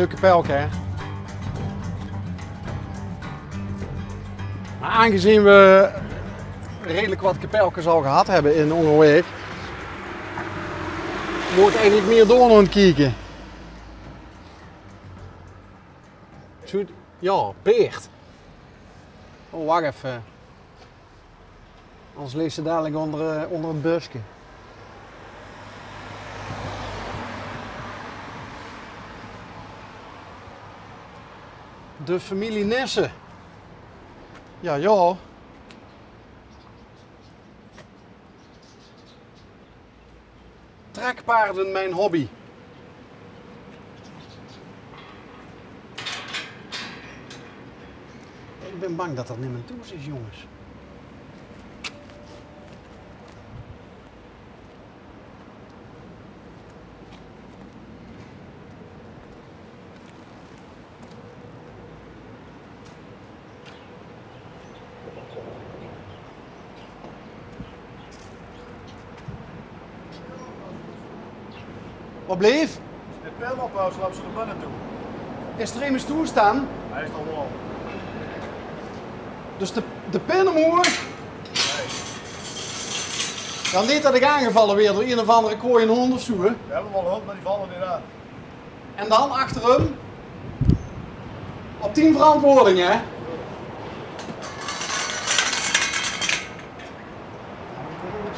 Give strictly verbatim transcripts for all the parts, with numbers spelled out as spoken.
Kapelke, hè? Maar aangezien we redelijk wat kapelkes al gehad hebben in Óngerwaeg, moet ik eigenlijk meer door aan het kieken. Zoet, ja, peerd. Oh, wacht even. Anders lees ze dadelijk onder, eh, onder het buske. De familie Nissen. Ja, ja. Trekpaarden, mijn hobby. Ik ben bang dat dat niet mijn toes is, jongens. Wat bleef? De pin op, eh, slap ze de binnen toe. Is er immers toestaan? Hij is al wel. Dus de, de pin omhoog? Nee. Dan niet dat ik aangevallen weer door een of andere krooien hond of zo, hè? We hebben wel een hond, maar die vallen niet aan. En dan achter hem op tien verantwoording, hè?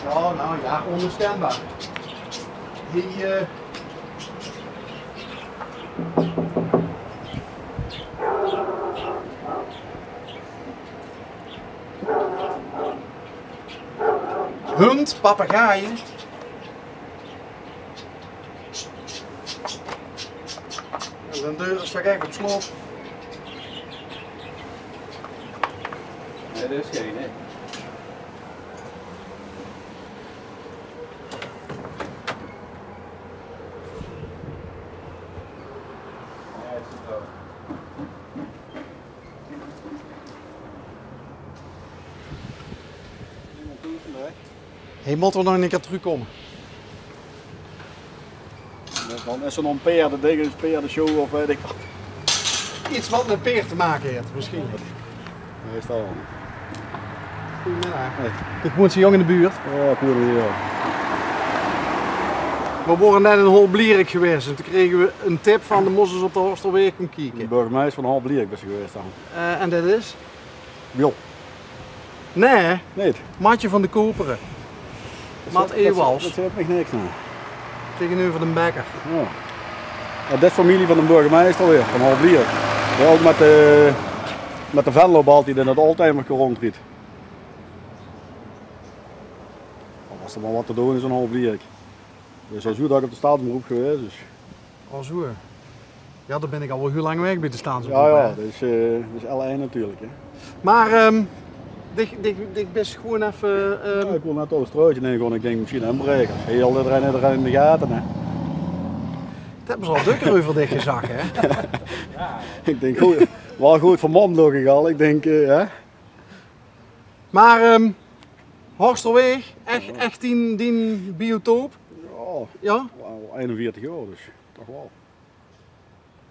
Ja, nou ja, onderstembaar. Die, eh, hond, papegaaien. En de deur is toch echt op slot. Nee, dat is geen, hè? Ja, is het wel. Hij moet er nog een keer terugkomen. Dan is er nog een peerdending, een peerdenshow of weet ik wat. Iets wat met peerd te maken heeft, misschien. Meestal. Goedemiddag. Hey. Ik woon zo jong in de buurt. Ja, ik woon hier, ja. We waren net in Holblierik geweest en toen kregen we een tip van de Moses op de Horsterweg gaan kijken. De burgemeester van Holblierik is geweest dan. Eh, en dat is? Wiel. Nee. Neet? Matje van de Koperen. Mat Ewals. Dat zegt mich niks, nee. Tegenover de bekker. Ja. Ja, dat is familie van de burgemeester weer, van Holblierik. Die ook met de, met de Venlo altijd in dat oldtimerke rondrijdt. Als er maar wat te doen is in Holblierik. Dus hij is goed ook op de staatsomroep geweest, dus. Al zo. Ja, dan ben ik al wel heel lang weg bij de staatsomroep, ja, ja, hè? Dat is, eh, dat is L één natuurlijk, hè. Maar, ehm, dich, dich, dich bist gewoon even, ehm, ja, ik wil net al een struitje in gaan. Ik denk misschien inbreken. Heel iedereen, iedereen in de gaten, hè. Dat hebben ze al dukker over dich gezag, hè? Ik denk, goed, wel goed vermomd, log ik al. Ik denk, eh, hè. Maar, ehm, Horsterweg, echt, echt dien, dien biotoop? Ja. Ja? Wel eenenveertig jaar, dus toch wel.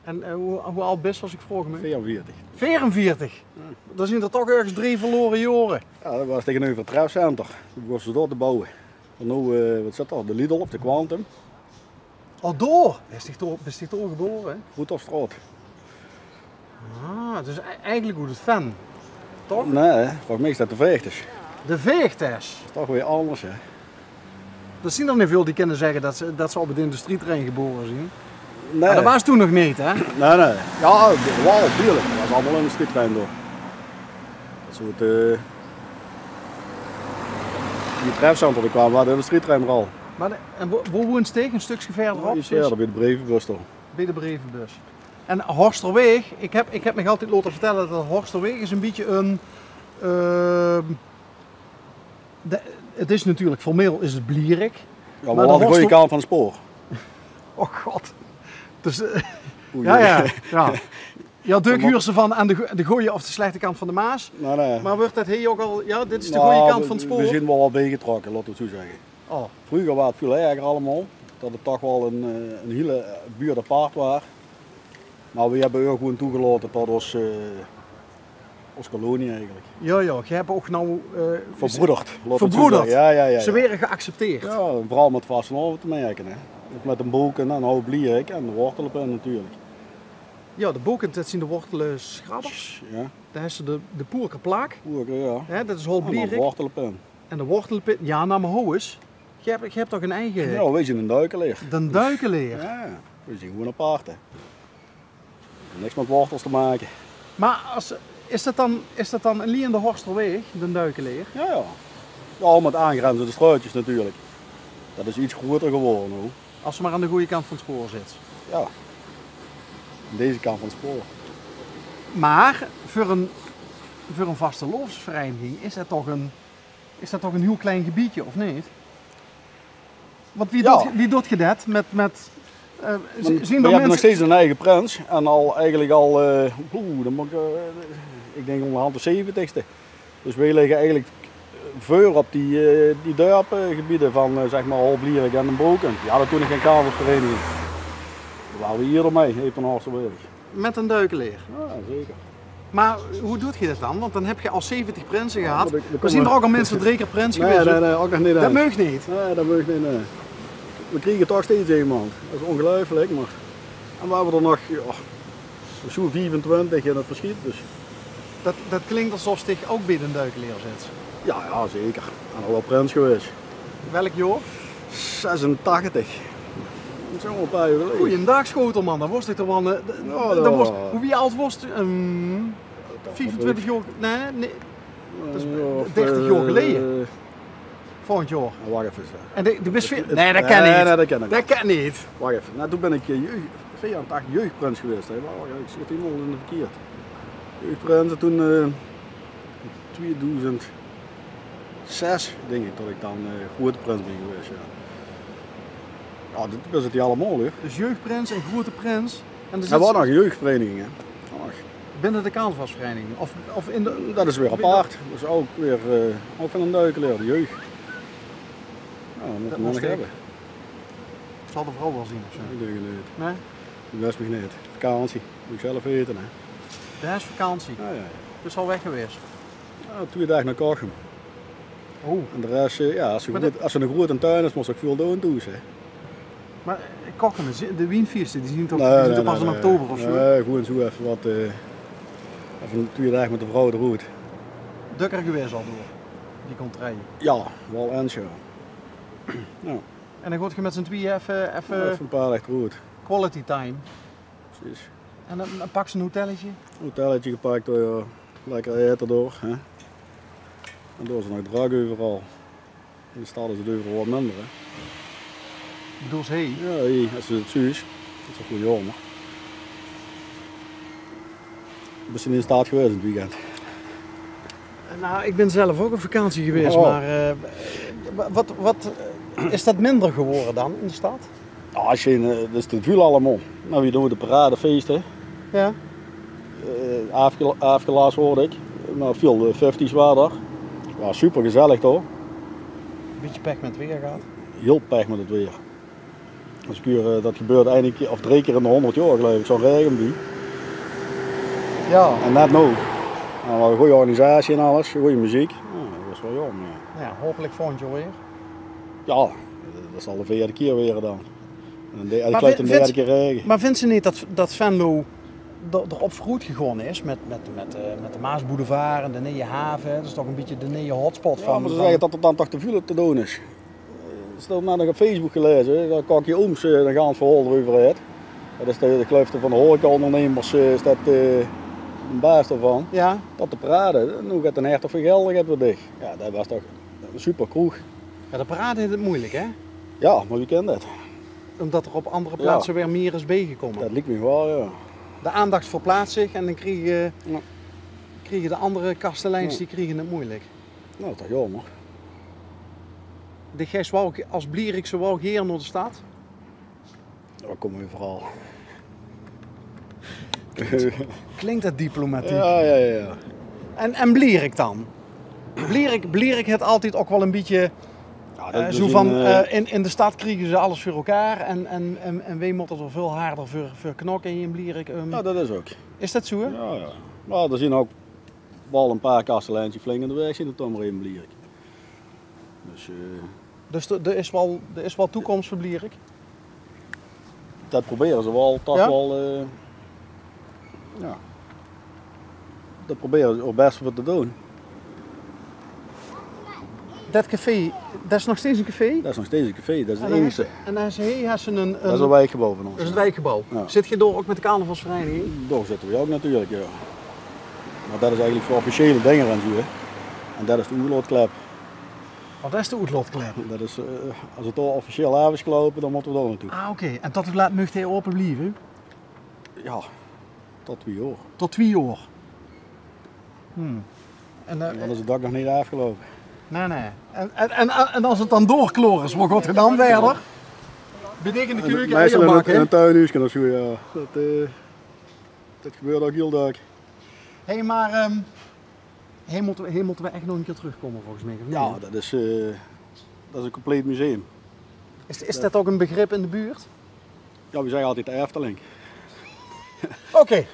En, eh, hoe, hoe oud bist, als ik vragen mag? Veerenveertig. Veerenveertig? Ja. Dan zien er toch ergens drie verloren jaren. Ja, dat was tegenover het trefcenter. Toen begonnen ze door te bouwen. En nu, eh, wat zit er? De Lidl of de Quantum. Al door? Is dich door, is dich door geboren, hè? Goed of straat. Ah, dus e-, eigenlijk goed het fan. Toch? Nee, volgens mij is dat de Veegters. De Veegters? Dat is toch weer anders, hè? Er zien er niet veel die kunnen zeggen dat ze, dat ze op het industrieterrein geboren zien. Nee. Maar dat was toen nog niet, hè? Nee, nee. Ja, wel, tuurlijk. Dat was allemaal industrieterrein door. Dat soort, eh, die trefcenter, die kwamen waar de industrieterrein er al. Maar de, en wo, wo woont dich? Een stukje verderop? Iets verder, bij de brievenbus toch. Bij de brievenbus. En Horsterweg, ik heb, ik heb mich altijd laten vertellen dat Horsterweg is een beetje een, ehm, de, het is natuurlijk, formeel is het Blierik. Ja, maar wel aan de goeie kant van het spoor. Oh god. Dus, eh, oei, ja, oei. Ja, ja. Ja, Dirk huurt ze van aan de, go- de goeie of de slechte kant van de Maas. Nee, nee. Maar wordt dat hier ook al, ja, dit is de goeie kant van het spoor. We zien wel wat bijgetrokken, laten we het zo zeggen. Oh. Vroeger was het veel erger allemaal. Dat het toch wel een, eh, een hele buurt apart was. Nou, we hebbe eur gewoen toegelaote tot ós, eh, ós kolonie eigelik. Jao, jao, geer höb ouch now, eh, verbroederd, laot 't zoe verbroederd. Zègke. Jao, jao, jao. Ze waere geaccepteerd. Jao, en veural mit vastelaovend te merke, hè. Ouch mit de boken en Hoog Blierik en de wortelpin natuurlik. Jao, de boken, det zien de wortelschrabbers. Jao. Dao höbs se de, de poerkerplaak. Poerker, jao. Hè, det is Hoog Blierik. En de wortelpin. En de wortelpin, jao, nou mer hou ins. Geer höb, geer höb toch ein eige... Jao, weej zien ein duikeleer. Den duikeleer. Jao, weej zien gewoen apart, hè. Niks mit wortels te make. Mer as, is det dan, is det dan allein de Horsterweeg, den duikeleer? Jao, jao. Jao, mit aangrenzende straotjes natuurlik. Det is get groeter gewore now. As se mer aan de gooje kant van 't spoor zits. Jao. Aan deze kant van 't spoor. Mer veur ein, veur ein vastelaovesvereiniging is det toch ein, is det toch ein hiel klein gebiedje, of neet? Want wie... Jao. Doot, wie doot geer det mit, mit, eh, z-... Want zien d'r minse... Weej hebbe nog steeds ein eige prins en al, eigelik al, eh, oeh, dan mót ich, eh, ich dink ónger de hand de zeventigste. Dus weej ligke eigelik veur op die, eh, die dörpsgebiede van, eh, zeg mer, Hoog Blierik en de boken. Jao, det toen nog gein carnavalsvereiniging. Dao ware weej ierder mei, hie op de Horsterweeg. Mit den duikeleer? Jao, zeker. Mer wie doot geer det dan? Want dan höb geer al zeventig prinse gehad. Jao, mer d'r, d'r... Mer zien d'r ouch al minse drie kier prins gewaes? Nae, nae, ouch nog neet ins. Det maag neet? Nae, det maag neet, nae. Weej kriege toch steeds emes. Det is óngeluifelik, mer... En weej hebbe d'r nog, jao, zoe'n viefentwintig in 't versjiet, dus. Det, det klink es of se ouch bie den duikeleer zits. Jao, jao, zeker. En al waal prins gewaes. Welk jaor? Zesentachtig. Det is al ein paar jaor geleje. Goeiendaag, schotelman. Dan waas ich toch waal, eh, d-... Jao, dan waas... Wie aad waas se? Ehm, viefentwintig jaor? Nae, nae. Det is dertig jaor geleje. Volgend jaor. Jao, wach effe. En de, de wis... Nae, det kan neet. Nae, det kan neet. Wach effe. Nou, toen bön ich, eh, jeug-, veerentachtig jeugdprins gewaes, hè. Wach, wach, ich zit hielemaol in de verkierd. Jeugdprins, en toen, eh, in tweedoezend zes, dink ich, det ich dan, eh, groeate prins bön gewaes, jao. Jao, det, det zit hie allemaol, hè. Dus jeugdprins en groeate prins. En d'r zit... Waas nog ein jeugdvereiniging, hè. Binne de carnavalsvereiniging? Of, of in de... Det is weer apart. Det is ouch weer, eh, ouch van den duikeleer, de jeug. Jao, det mót ich nog höbbe. Zal de vrouw waal zeen of zoe? Ich dink 't neet. Nae? Ich weit 't neet. Vakantie. Mót ich zelf weite, hè. Det is vakantie? Jao, jao, jao. Dus al weg gewaes? Jao, twieë daag nao Kochem. Oh. En de res, eh, jao, as se... Mer de... groeat, as 't ein groeate tuin is, mós se ouch väöl doon thoes, hè. Mer, eh, Kochem, de wienfieëste, die zien toch, die zien toch pas in oktober of zoe? Nae, nae, nae. Nae, gewoen zoe effe get, eh, effe twieë daag mit de vrouw d'roet. Dökker gewaes al door, die contraille? Jao, waal ins, jao. Jao. En dan gaot geer mit zien twieë effe, effe... Jao, effe ein paar daag d'roet. Quality time. Precies. En dan, dan pak se ein hotelletje? Hotelletje gepak, jao. Lekker aete door, hè. En dao is 't nog drök euveral. In de stad is 't euveral get minder, hè. Bedoels se hie? Jao, hie, es se 't zuus. Det is ouch waal jaomer. Bös se in de stad gewaes in 't weekend? Nou, ich bön zelf ouch op vakantie gewaes, mer, eh, wa-, waat, waat, eh, is det minder gewore dan in de stad? Jao, is gein, eh, det is te väöl allemaol. Nou, weej doon de paradefeeste. Jao. Eh, aafge-, aafgelas, huurde ich. Mer väöl, eh, fifties wore d'r. Jao, super gezellig, toch? Bietje pech mit 't weer gehad. Hiel pech mit 't weer. As ich huur, eh, det gebeurt eine kieër of drie kieër in de hóngerd jaor, geluif ich, zoe'n raegebie. Jao. En net nog. En waal 'n gooj organisatie en alles, gooj meziek. Jao, det waas waal jaomer, jao. Jao, hopelik volgend jaor weer. Jao, det zal de veerde kieër waere dan. En de, ich geluif de derde kieër raege. Mer vinjs se neet det, det Venlo d'r, d'r op veuroet gegange is mit, mit, mit, eh, mit de Maasboulevard en de Nieje Have? Det is toch 'n bietje de nieje hotspot van... Jao, mer ze zègke det d'r dan toch te väöl te doon is. Eh, ich höb net nog op Facebook gelaeze, det Kokkie Ooms, eh, 'n gans verhaol d'reuver haet. Det is de, ich geluif, de, van de horecaondernemers, eh, is det, eh, de baas d'rvan. Jao. Det de parade, noe geit d'n Hertog van Gelre geit weer dich. Jao, det waas toch 'n super kroeg. Jao, de parade haet 't meujelik, hè? Jao, mer wie kint det? Ómdet d'r op anger plaatse weer mieër is biejekómme. Det liek mich waal, jao. De aandach verplaats zich en dan kriege, kriege de anger kasteleins, die kriege 't meujelik. Nou, det is jaomer. De geis waal ge-, as Blierikse waal gaer nao de stad? Jao, kómme euveral. Klink det diplomatiek? Jao, jao, jao. En, en Blierik dan? Blierik, Blierik haet altied ouch waal 'n bietje Ja, eh, dat, dat zo zien, van, eh, eh, in, in de stad kriege ze alles veur elkaar en, en, en, en weej mótte d'r väöl harder veur, veur knokke hie in Blierick. Ehm, ja, dat is ouk. Is dat zo, hè? Ja, ja. Mer d'r zien ouk waal ein paar kasteleins die flink aan de waeg zien op 't ommere in Blierick. Dus, eh, dus d'r, d'r is waal, d'r is waal toekoms veur Blierick? Dat probere ze waal, toch waal, eh, ja. Dao probere ze 't bèste veur te doon. Dat café, dat is nog steeds ein café? Dat is nog steeds ein café, dat is 't einigste. En dan is, en dan is, hie is ein, ein, dat is ein wijkgebouw van ós. Dat is 't wijkgebouw. Ja. Zit geej dao ouk mit de carnavalsvereiniging? Dao zitte weej ouk natuurlik, ja. Mer dat is eigelik veur officiële dinger en zo, hè. En dat is de oetlaotklep. Wat is de oetlaotklep? Dat is, eh, as 't dao officieel aaf is geloupe, dan mótte we dao naotoe. Ah, oké. En tot wie laat maag 't ope blieve? Ja, tot twieë oor. Tot twieë oor. Hmm. En, eh, dan is 't dak nog neet aafgeloupe. Nae, nae. En, en, en, en as 't dan dao klaor is, wo gaot geej dan wiejer? Bedekkende keuke, eier bakke. Meistal in ein tuinhuuske of zo, ja. Dat, eh, dat gebeurt ouk hiel dök. Hé, mer, ehm, hie mótte we, hie mótte we ech nog ein kier trökkómme, volges mich, of neet? Ja, dat is, eh, dat is ein compleet museum. Is, is dat ouk ein begrip in de buurt? Ja, we zègke altied de Efteling. Oké.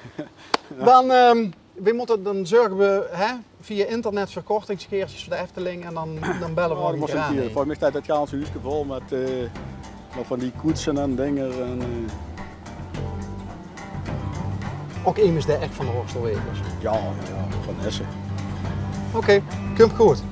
Ja. Dan, ehm, we mótte, dan zörge we, hè, via internet veur kortingsgeertjes veur de Efteling en dan, dan belle we waal ein kier aan, hè. Volges mich steit dat ganse huuske vol mit, eh, nog van die koetse en dinger en, eh. Ouk emes dae ech van de Horst is? Ja, ja, ja, van Hesse. Oké, kump good.